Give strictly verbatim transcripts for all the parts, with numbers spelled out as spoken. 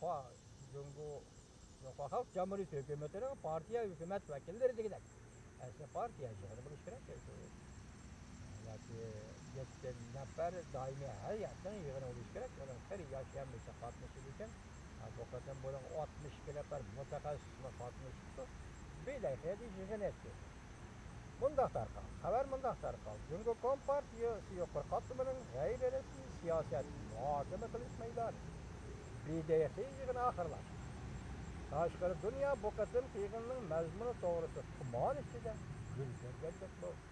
جۇڭگو، جۇڭخۇا خەلق جۇمھۇرىيىتى ھۆكۈمىتىنىڭ پارتىيە ھۆكۈمەت ۋەكىللىرى دېگۈدەك، ئەسلى پارتىيە يىغىنى بولۇشى كېرەك. ياكى يەتتە نەپەر دائىمىي ھەيئەتنىڭ يىغىنى بولۇشى كېرەك. ئۇنىڭ خېلى ياش ھەممىسى قاتنىشىدىكەن. بۇ قېتىم بۇنىڭ ئاتمىش ئىككى نەپەر مۇتەخەسسىسمۇ قاتنىشىپتۇ. بىدەيخېدە يىغىن ئەتتى. مۇنداق تارقالدى. خەۋەر مۇنداق تارقالدى. جۇڭگو كومپارتىيىسى يۇقىرى قاتلىمىنىڭ غەيرىي رەسمىي سىياسەت مۇھاكىمە قىلىش مەيدانى. بىدەيخېي يىغىنى ئاخىرلاشتى. تاشقىرى دۇنيا بۇ قېتىمقى يىغىننىڭ مەزمۇنى توغرىسىدا تۇمان ئىچىدە گۈل كۆرگەندەك بولدى.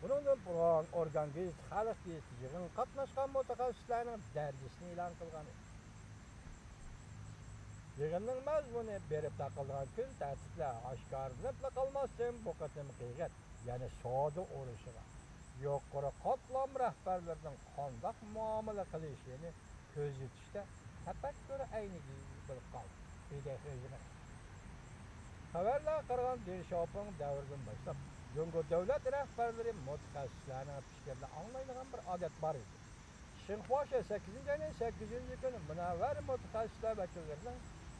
بۇنىڭدىن بۇرۇن ئورگان گېزىتى خەلق گېزىتى يىغىنغا قاتناشقان مۇتەخەسسىسلەرنىڭ دەرىجىسىنى ئېلان قىلغان ئىدى. يىغىننىڭ مەزمۇنى بېرىپ تاقىلىدىغان كۈن تەرتىپلەر ئاشكارىلىنىپلا قالماستىن، بۇ قېتىمقى يىغىن، يەنى سودا ئۇرۇشىغا يۇقىرى قاتلام رەھبەرلىرىنىڭ قانداق مۇئامىلە قىلىشىنى كۆزىتىشتە تەپەككۇر ئەينىگە بولۇپ قالدى. بىدەيخېي يىغىنى. خەۋەرلەرگە قارىغاندا، دېڭ شياۋپىڭ دەۋرىدىن باشلاپ، جۇڭگو دۆلەت رەھبەرلىرى مۇتەخەسسىسلەرنىڭ پىكرىنى ئاڭلايدىغان بىر ئادەت بار ئىدى. شىنخۇا شې سەككىزىنچى ئاينىڭ سەككىزىنچى كۈنى مۇنەۋۋەر مۇتەخەسسىسلەر ۋەكىللىرىنىڭ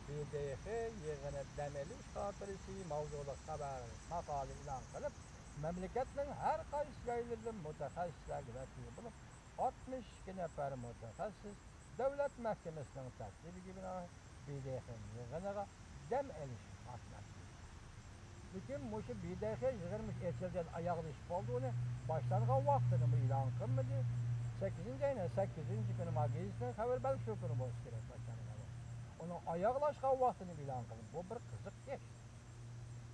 بىدەيخېي يىغىنى دەم ئېلىش خاتىرىسى ماۋزۇلۇق خەۋەر ماقالە ئېلان قىلىپ، مەملىكەتنىڭ ھەر قايسى جايلىرىدىن مۇتەخەسسىسلەرگە ۋەكىل بولۇپ، ئاتمىش ئىككى نەپەر مۇتەخەسسىس دۆلەت مەھكىمىسىنىڭ تەكلىپىگە بىنائەن، بىدەيخېي يىغىنىغا دەم ئېلىشقا قاتناشتى. لېكىن مۇشۇ بىدەيخېي يىغىنى مۇشۇ ئېچىلدى، ئاياغلىشىپ بولدى، ئۇنى باشلانغان ۋاقتىنىمۇ ئېلان قىلمىدى. سەككىزىنچى ئاينىڭ سەككىزىنچى كۈنى ما گېزىتنىڭ خەۋىرى، بەلكى شۇ كۈنى بولسا كېرەك، باشلانغان ۋاقتى. ئۇنىڭ ئاياغلاشقان ۋاقتىنىمۇ ئېلان قىلمىدى. بۇ بىر قىزىق ئىش.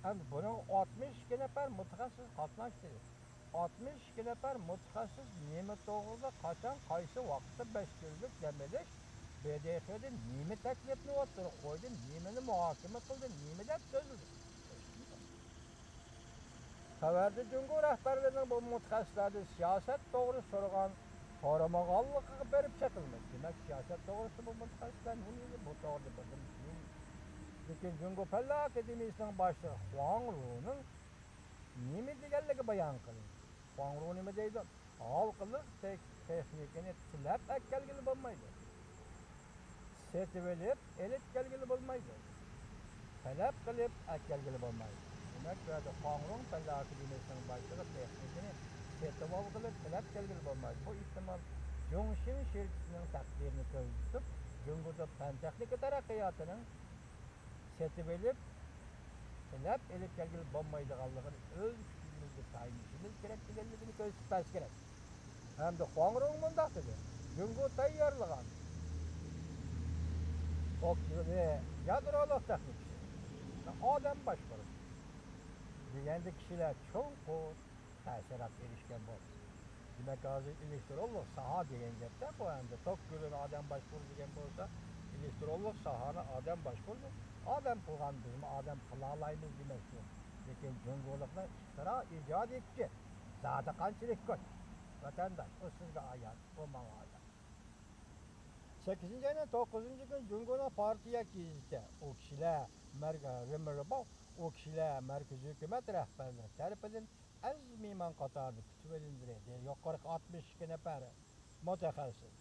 ئەمدى بۇنىڭغا ئاتمىش ئىككى نەپەر مۇتەخەسسىس قاتناشتى. ئاتمىش ئىككى نەپەر مۇتەخەسسىس نېمە توغرىدا، قاچان، قايسى ۋاقىتتا بەش كۈنلۈك دەم ئېلىش، بىدەيخېيدىن نېمە تەكلىپنى ئوتتۇرىغا قويدى، نېمىنى مۇھاكىمە قىلدى، نېمە دەپ سۆزلىدى؟ خەۋەردە جۇڭگو رەھبەرلىرىنىڭ بۇ مۇتەخەسسىسلەردىن سىياسەت توغرىسىدا سورىغان، سورىمىغانلىقىغا بېرىپ چېقىلمىدى. دېمەك، سىياسەت توغرىسىدا بۇ مۇتەخەسسىسلەر نېمە دېدى؟ بۇ توغرىدا بىردىن كېيىن. لېكىن جۇڭگو پەنلەر ئاكادېمىيىسىنىڭ باشلىقى خۇاڭ رۇنىڭ نېمە دېگەنلىكى بايان قىلىندى. خۇاڭ رۇ نېمە دەيدۇ؟ ھالقىلىق تېخ-، تېخنىكىنى تىلەپ ئەكەلگىلى بولمايدۇ. سېتىۋېلىپ ئېلىپ كەلگىلى بولمايدۇ. تەلەپ قىلىپ ئەكەلگىلى بولمايدۇ. دېمەك، بۇ يەردە خۇاڭ رۇڭ پەنلەر ئاكادېمىيىسىنىڭ باشلىقى تېخنىكىنى سېتىۋالغىلى، تىلەپ كەلگىلى بولمايدۇ. بۇ ئېھتىمال جۇڭشىڭ شىركىتىنىڭ تەقدىرىنى كۆزىتىپ، جۇڭگودا پەن تېخنىكا تەرەققىياتىنىڭ سېتىۋېلىپ، تىلەپ ئېلىپ كەلگىلى بولمايدىغانلىقىنى ئۆز كۈچىمىزگە تايىنىشىمىز كېرەك دېگەنلىكىنى كۆرسىتىپ بەرسە كېرەك. ھەمدە خۇاڭ رۇڭ مۇنداق دېدى، جۇڭگو تەييارلىغان توكيونى يادرولۇق تېخنىكىسى، ئادەم باشقۇرۇش دېگەندە كىشىلەر چوڭقۇر تەسىرات ئېرىشكەن بولدى. دېمەك، ھازىر ئېلېكترونلۇق ساھە دېگەن گەپتە، بۇ ئەمدى توك گۈلىنى ئادەم باشقۇرىدۇ دېگەن بولسا، ئېلېكترونلۇق ساھەنى ئادەم باشقۇرىدۇ. ئادەم قىلغان بىزمۇ ئادەم قىلالايمىز دېمەكچى. لېكىن جۇڭگولۇقنىڭ ئىختىرا، ئىجادىي كۈچى زادى قانچىلىك كۈچ؟ ۋەتەنداش، ئۇ سىزگە ئايان، ئۇ ماڭا ئايان. سەككىزىنچى ئاينىڭ توققۇزىنچى كۈنى جۇڭگونىڭ پارتىيە گېزىتى، ئۇ كىشىلەر مەركە-، رېمېرباۋ، ئۇ كىشىلەر مەركىزىي ھۆكۈمەت رەھبەرلىرى تەرىپىدىن ئەزىز مېھمان قاتارىدا كۈتۈۋېلىندى. يۇقىرىقى ئاتمىش ئىككى نەپەر مۇتەخەسسىس.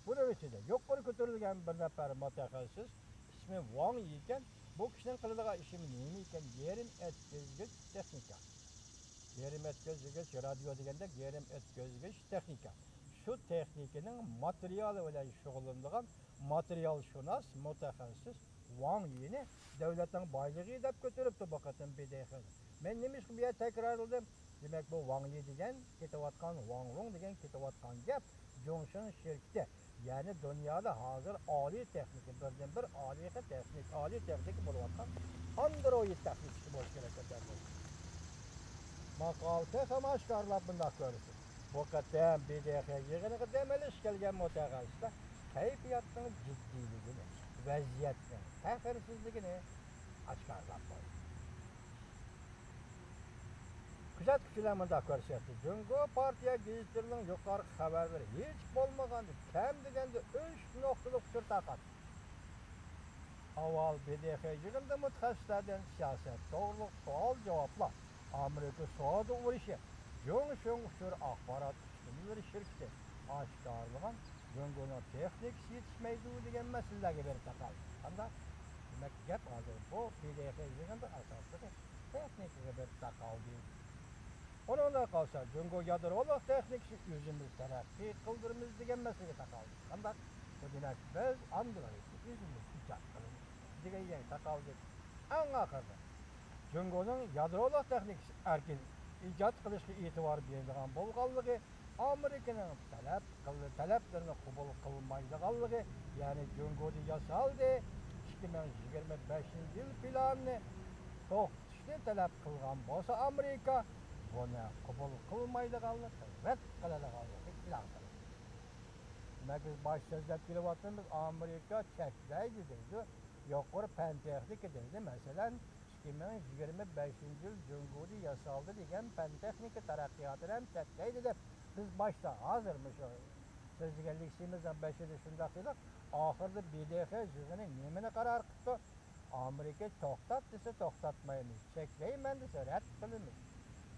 بۇنىڭ ئىچىدە يۇقىرى كۆتۈرۈلگەن بىر نەپەر مۇتەخەسسىس، ئىسمى ۋاڭ يى ئىكەن. بۇ كىشىنىڭ قىلىدىغان ئىشى نېمە ئىكەن؟ يېرىم ئەتكۈزگۈچ تېخنىكا. يېرىم ئەتكۈزگۈچ، رادىيو دېگەندەك، يېرىم ئەتكۈزگۈچ تېخنىكا. شۇ تېخنىكىنىڭ ماتېرىيالى بىلەن شۇغۇللىنىدىغان ماتېرىيالشۇناس مۇتەخەسسىس ۋاڭ يىنى دۆلەتنىڭ بايلىقى دەپ كۆتۈرۈپتۇ بۇ قېتىم بىدېخېن. مەن نېمىشقا بۇ يەردە تەكرارلىدىم؟ دېمەك، بۇ ۋاڭ يى دېگەن كېتىۋاتقان، ۋاڭ رۇڭ دېگەن كېتىۋاتقان گەپ جۇڭشىڭ شىركىتى، يەنى دۇنيادا ھازىر ئالىي تېخنىكا، بىردىنبىر ئالىي تېخنىك-، ئالىي تېخنىكا بولۇۋاتقان ئاندرويىد تېخنىكىسى بولۇشى كېرەك ئەكەن بۇ. ماقالە تېخىمۇ ئاشكارىلاپ مۇنداق كۆرسىتىدۇ. بۇ قېتىم بىدېخې يىغىنىغا دەم ئېلىشقا كەلگەن مۇتەخەسسىسلەر كەيپىياتنىڭ جىددىيلىكىنى، ۋەزىيەتنىڭ تەخىرسىزلىكىنى ئاشكارىلاپ قويدى. كۆزەتكۈچىلەر مۇنداق كۆرسەتتى، جۇڭگو پارتىيە گېزىتلىرىنىڭ يۇقىرىقى خەۋەرلىرى ھېچ بولمىغاندا كەم دېگەندە ئۈچ نۇقتىلىق ئۇچۇر تارقاتتى. ئاۋۋال بىدېخې يىغىنىدا مۇتەخەسسىسلەردىن سىياسەت توغرۇلۇق سوئال-جاۋابلار، ئامېرىكا سودا ئۇرۇشى، جۇڭشۇڭ ئۇچۇر ئاخبارات ئۈسكۈنىلىرى شىركىتى ئاشكارىلىغان جۇڭگونىڭ تېخنىكىسى يېتىشمەيدۇ دېگەن مەسىلىلەرگە بېرىپ تاقالدى. قانداق؟ دېمەك، گەپ ھازىر بۇ پ د خ يىغىنىدا ئاساسلىقى تېخنىكىغا بېرىپ تاقالدى. ئۇنىڭدىن قالسا، جۇڭگو يادرولۇق تېخنىكىسى ئۆزىمىز تەرەققىي قىلدۇرىمىز دېگەن مەسىلىگە تاقالدى. قانداق؟ بۇ دېمەك، بىز ئاندىن ئۆزىمىز ئىجاد قىلىمىز دېگەن يەرگە تاقالدى. ئەڭ ئاخىرىدا، جۇڭگونىڭ يادرولۇق تېخنىكىسى ئەركىن ئىجاد قىلىشقا ئېتىبار بېرىدىغان بولغانلىقى، ئامېرىكىنىڭ تەلەپ قىل-، تەلەپلىرىنى قوبۇل قىلمايدىغانلىقى، يەنى جۇڭگودا ياسالدى، ئىككى مىڭ يىگىرمە بەشىنچى يىل پىلانىنى توختىتىشنى تەلەپ قىلغان بولسا، ئامېرىكا بۇنى قوبۇل قىلمايدىغانلىقى، رەت قىلىدىغانلىقى ئېلان قىلىندى. دېمەك، بىز باش سۆزلەپ كېلىۋاتىمىز، ئامېرىكا چەكلەيدۇ دەيدۇ، يۇقىرى پەن تېخنىكا دەيدۇ. مەسىلەن، ئىككى مىڭ يىگىرمە بەشىنچى يىل جۇڭگودا ياسالدى دېگەن پەن تېخنىكا تەرەققىياتىنى ھەم چەكلەيدۇ دەپ، بىز باشتا ھازىر مۇشۇ سۆزلىگەن لېكسىيىمىزنىڭ بېشىدا شۇنداق دېدۇق. ئاخىرىدا ب د خ يىغىنى نېمىنى قارار قىپتۇ؟ ئامېرىكا توختات دېسە توختاتمايمىز، چەكلەيمەن دېسە رەت قىلىمىز،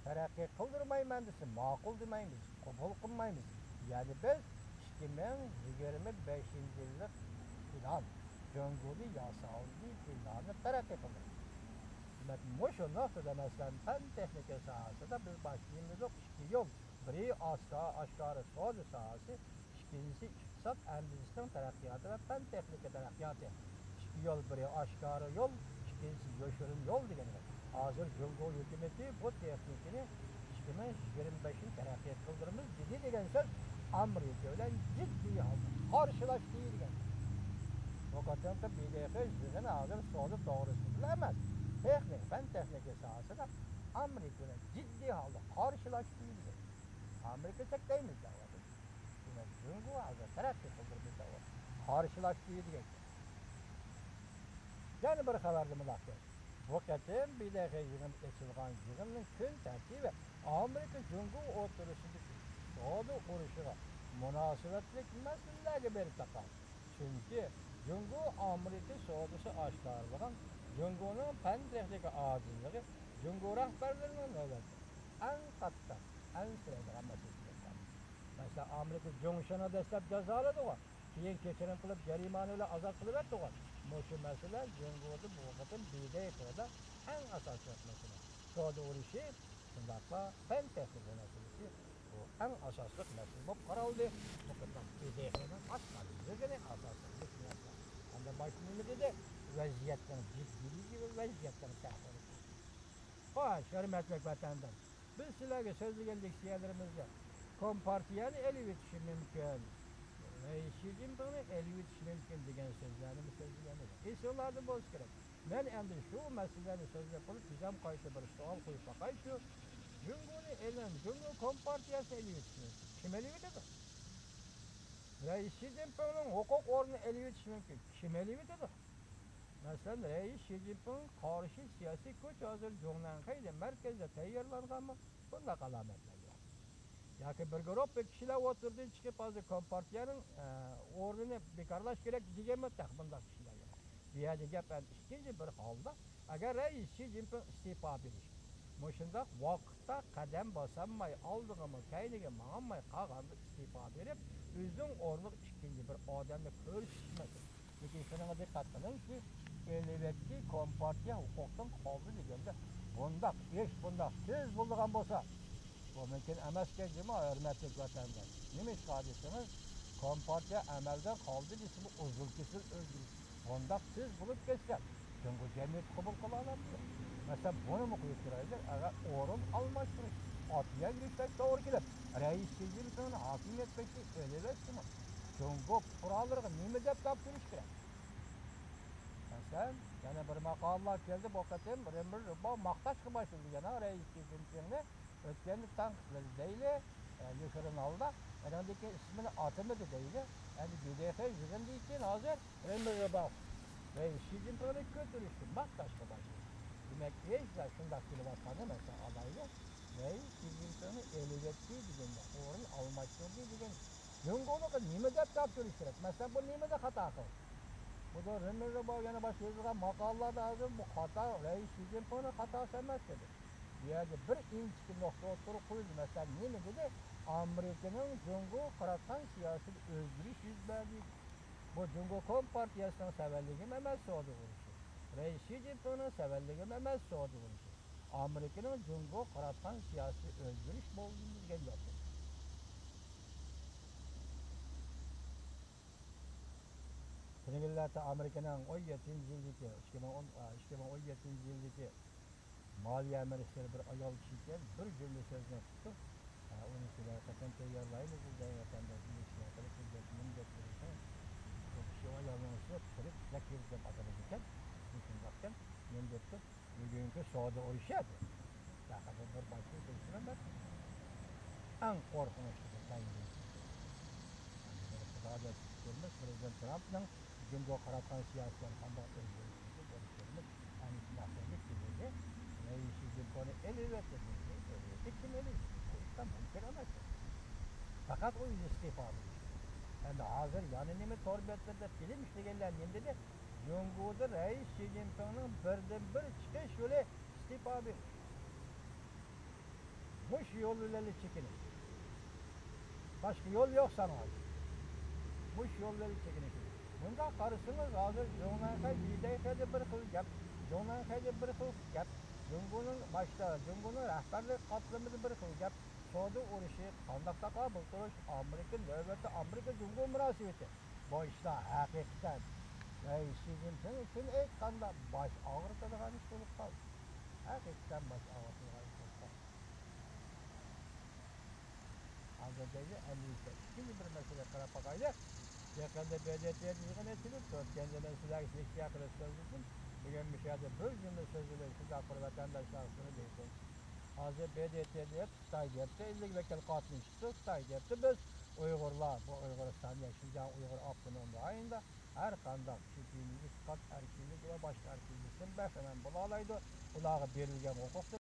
تەرەققىي قىلدۇرمايمەن دېسە ماقۇل دېمەيمىز، قوبۇل قىلمايمىز. يەنى بىز ئىككى مىڭ يىگىرمە بەشىنچى يىللىق پىلان، جۇڭگودا ياسالدى پىلانىنى تەرەققىي قىلدۇرىمىز. دېمەك، مۇشۇ نۇقتىدا، مەسىلەن، پەن تېخنىكا ساھەسىدە بىز باشلىيمىزدۇق ئىككى يول. بىرى ئاستا-، ئاشكارا سودا ساھەسى، ئىككىنچىسى ئىقتىساد ئەندىزىسىنىڭ تەرەققىياتى ۋە پەن تېخنىكا تەرەققىياتى. ئىككى يول، بىرى ئاشكارا يول، ئىككىنچىسى يوشۇرۇن يول دېگەن گەپ. ھازىر جۇڭگو ھۆكۈمىتى بۇ تېخنىكىنى ئىككى مىڭ يىگىرمە بەشنى تەرەققىي قىلدۇرىمىز دېدى دېگەن سۆز ئامېرىكا بىلەن جىددىي ھالدا قارشىلاشتى دېگەن گەپ. بۇ قېتىمقى ب د خ يىغىنى ھازىر سودا توغرىسىدىلا ئەمەس، تېخنىك-، پەن تېخنىكا ساھەسىدە ئامېرىكا بىلەن جىددىي ھالدا قارشىلاشتى دېگەن. ئامېرىكا چەكلەيمىز دەۋاتىدۇ. دېمەك، جۇڭگو ھازىر تەرەققىي قىلدۇرىمىز دەۋاتىدۇ. قارشىلاشتى دېگەن گەپ. يەنە بىر خەۋەردە مۇنداق دەيدۇ. بۇ قېتىم ب د خ يىغىنى ئېچىلغان يىغىننىڭ كۈن تەرتىپى ئامېرىكا جۇڭگو ئوتتۇرىسىدىكى سودا ئۇرۇشىغا مۇناسىۋەتلىك مەسىلىلەرگە بېرىپ تاقالدى. چۈنكى جۇڭگو ئامېرىكا سودىسى ئاشكارىلىغان جۇڭگونىڭ پەن تېخنىكا ئاجىزلىقى جۇڭگو رەھبەرلىرىنىڭ نۆۋەتتە ئەڭ قاتتىق ئەنسىرەيدىغان مەسىلىسى بولغان. مەسىلەن، ئامېرىكا جۇڭشىنى دەسلەپ جازالىدىغۇ، كېيىن كەچۈرۈم قىلىپ، جەرىمانە بىلەن ئازاد قىلىۋەتتىغۇ. مۇشۇ مەسىلە جۇڭگودا بۇ قېتىم ب د خ دا ئەڭ ئاساسلىق مەسىلە. سودا ئۇرۇشى، شۇنداقلا پەن تېخنىكا مەسىلىسى، بۇ ئەڭ ئاساسلىق مەسىلە بولۇپ قارالدى. بۇ قېتىم ب د خ نىڭ ئاشكارا يىغىنى ئاساسلىق مەسىلە. ئەمدى باشتا نېمە دېدى؟ ۋەزىيەتنىڭ جىددىيلىكى ۋە ۋەزىيەتنىڭ تەسىرى. خوش، ھۆرمەتلىك ۋەتەنداش، بىز سىلەرگە سۆزلىگەن لېكسىيەلىرىمىزدە كومپارتىيەنى ئېلىۋېتىشى مۇمكىن، رەئىس شى جىنپىڭنى ئېلىۋېتىشى مۇمكىن دېگەن سۆزلەرنىمۇ سۆزلىگەن ئىدۇق. ئېسىڭلاردا بولسا كېرەك. مەن ئەمدى شۇ مەسىلىلەرنى سۆزلەپ بولۇپ، بىزەم قايتا بىر سوئال قويۇپ باقايچۇ. جۇڭگونى ئېلىڭ، جۇڭگو كومپارتىيەسىنى ئېلىۋېتىشى مۇمكىن. كىم ئېلىۋېتىدۇ؟ رەئىس شى جىنپىڭنىڭ ھوقۇق ئورنىنى ئېلىۋېتىشى مۇمكىن. كىم ئېلىۋېتىدۇ؟ مەسىلەن، رەئىس شى جىنپىڭغا قارشى سىياسىي كۈچ ھازىر جۇڭنەنخەيدە مەركەزدە تەييارلانغانمۇ؟ بۇنداق ئالامەتلەر يوق. ياكى بىر گۇرۇپپا كىشىلەر ئوتتۇرىدىن چىقىپ، ھازىر كومپارتىيەنىڭ، ئە، ئورنىنى بىكارلاش كېرەك دېگەنمۇ تېخى بۇنداق كىشىلەر يوق. بۇ يەردە گەپ ئەمدى ئىككىنچى بىر ھالدا، ئەگەر رەئىس شى جىنپىڭ ئىستېپا بېرىش، مۇشۇنداق ۋاقىتتا قەدەم باسالماي، ئالدىغىمۇ كەينىگە ماڭالماي قالغاندا ئىستېپا بېرىپ، ئۆزىنىڭ ئورنىغا ئىككىنچى بىر ئادەمنى كۆرسىتىش مەسىلىسى. لېكىن شۇنىڭغا دىققەت قىلىڭكى، ئېلىۋەتتى، كومپارتىيە ھوقۇقتىن قالدى دېگەندە، بۇنداق ئىش بۇنداق تېز بولىدىغان بولسا، بۇ مۇمكىن ئەمەسكەن جۇمۇ، ھۆرمەتلىك ۋەتەنداش. نېمىشقا دېسىڭىز، كومپارتىيە ئەمەلدىن قالدى دېسىمۇ، ئۇزۇل-كېسىل ئۆزگىرىش. بۇنداق تېز بولۇپ كەتسە، جۇڭگو جەمئىيىتى قوبۇل قىلالامدۇ؟ مەسىلەن، بۇنىمۇ قويۇپ تۇرايلى، ئەگەر ئورۇن ئالماشتۇرۇش، ئاتيەن گۆشلەش توغرا كېلىپ، رەئىس شى جىنپىڭنى ھاكىمىيەت بېشىغا ئېلىۋەتسىمۇ، جۇڭگو پۇقرالىرىغا نېمە دەپ گەپ قىلىش كېرەك؟ مەسىلەن، يەنە بىر ماقالىلار كەلدى، بۇ قېتىم رېمېر رىباۋ ماختاشقا باشلىدى يەنە رەئىس شى جىنپىڭنى. ئۆتكەندە تەنقىدلىدى دەيلى، ئە، يوشۇرۇن ھالدا. ئۇنىڭدىن كېيىن ئىسمىنى ئاتىمىدى دەيلى. ئەمدى ب د خ يىغىندىن كېيىن ھازىر رېمېر رىباۋ رەئىس شى جىنپىڭنى كۆتۈرۈشتە ماختاشقا باشلىدى. دېمەك، ھېچلا شۇنداق كېلىۋاتقاندا، مەسىلەن، ئالايلى، رەئىس شى جىنپىڭنى ئېلىۋەتتى دېگەندە، ئورۇن ئالماشتۇردى دېگەن جۇڭگولۇققا نېمە دەپ گەپ قىلىش كېرەك؟ مەسىلەن، بۇ نېمىدە خاتا قىلدى؟ بۇ رېمېر رىباۋ يەنە باشقا يېزىلغان ماقالىلاردا ھازىر بۇ خاتا، رەئىس شى جىنپىڭنىڭ خاتاسى ئەمەس دېدى. بۇ يەردە بىر ئىنچىكە نۇقتا ئوتتۇرىغا قويۇلدى. مەسىلەن، نېمە دېدى؟ ئامېرىكىنىڭ جۇڭگوغا قاراتقان سىياسىتىدە ئۆزگىرىش يۈز بەردى. بۇ جۇڭگو كومپارتىيەسىنىڭ سەۋەنلىكىمۇ ئەمەس سودا ئۇرۇشى. رەئىس شى جىنپىڭنىڭ سەۋەنلىكىمۇ ئەمەس سودا ئۇرۇشى. ئامېرىكىنىڭ جۇڭگوغا قاراتقان سىياسىتى ئۆزگىرىش بولدى دېگەن گەپ. تۈنۈگۈنلەردە ئامېرىكىنىڭ ئون يەتتىنچى يىلدىكى، ئىككى مىڭ ئون، ئىككى مىڭ ئون يەتتىنچى يىلدىكى مالىيە مىنىستىرى بىر ئايال كىشى ئىكەن، بىر جۈملە سۆزنى قىپتۇ. ئۇنى كېلەر قېتىم تەييارلايمىز، دەيۋاتامدا، شۇنى شۇنداق قىلىپ بىزگە نېمە دەپ بېرىسەن؟ ئۇ كىشى ئايالنىڭ ئۈستىگە تىرىك زەكىر دەپ ئاتىلىدىكەن. شۇنداقكەن، نېمە دەپتۇ؟ بۈگۈنكى سودا ئۇرۇشى دەپ. پەقەت بىر باشقا سۆز بىلەن ئەڭ قورقۇنچلۇقى، ئەڭ خۇدا دەپ كۆرىمىز، پرېزىدېنت ترامپنىڭ جۇڭگوغا قاراتقان سىياسىتىنى قانداق ئۆزگەرتىشنى كۆرۈپ كۆرىمىز. ئەمدى شۇنداق دېدى، كېلىدى. رەئىس شى جىنپىڭنى ئېلىۋەتتى دېدى. ئېلىۋەتتى. كىم ئېلىۋەتتى؟ ئۇ ئىسلام مۇمكىن ئەمەس. پەقەت ئۇ ئىستېپا بېرىش. ئەمدى ھازىر يەنە نېمە تور بەتلىرىدە فىلىم ئىشلىگەنلەر نېمە دېدى؟ جۇڭگودا رەئىس شى جىنپىڭنىڭ بىردىنبىر چىقىش يولى ئىستېپا بېرىش. مۇشۇ يول بىلەنلا چېكىنىش. باشقا يول يوق ساڭا. مۇشۇ يول بىلەنلا چېكىنىش. مۇنداق قارىسىڭىز، ھازىر جۇڭنەنخەي، لىدەيخەيدە بىر خىل گەپ، جۇڭنەنخەيدە بىر خىل گەپ، جۇڭگونىڭ باشتا، جۇڭگونىڭ رەھبەرلىك قاتلىمىدا بىر خىل گەپ، سودا ئۇرۇشى، قانداق تاقابىل تۇرۇش، ئامېرىكا، نۆۋەتتە ئامېرىكا جۇڭگو مۇناسىۋىتى. بۇ ئىشلار ھەقىقەتەن، رەئىس شى جىنپىڭ ئۈچۈن ئېيتقاندا، باش ئاغرىتىدىغان ئىش بولۇپ قالدى. ھەقىقەتەن باش ئاغرىتىدىغان ئىش بولۇپ قالدى. ھازىر دەيدۇ، ئەمدى ئىككىنچى بىر مەسىلىگە قاراپ باقايلى. يېقىندا ب د ت يىغىنى ئېچىلىپ، تۆت يەنزە مەسىلىلەرگە تەشۋىق قىلىپ سۆزلىدىم. بۈگۈن مۇشۇ يەردە بىر جۈملە سۆزلىمەي، شۇنداق بىر ۋەتەنداشلار شۇنى دەيدۇ. ھازىر ب د ت دەپ خىتاي دەپتۇ، ئىللىك ۋەكىل قاتنىشىپتۇ، خىتاي دەپتۇ، بىز ئۇيغۇرلار، بۇ ئۇيغۇرىستان يا شىنجاڭ ئۇيغۇر ئاپتونوم رايونىدا ھەر قانداق شېكىللىك ئېتىقاد ئەركىنلىكى ۋە باشقا ئەركىنلىكتىن بەھرىمەن بولالايدۇ. ئۇلارغا بېرىلگەن ھوقۇق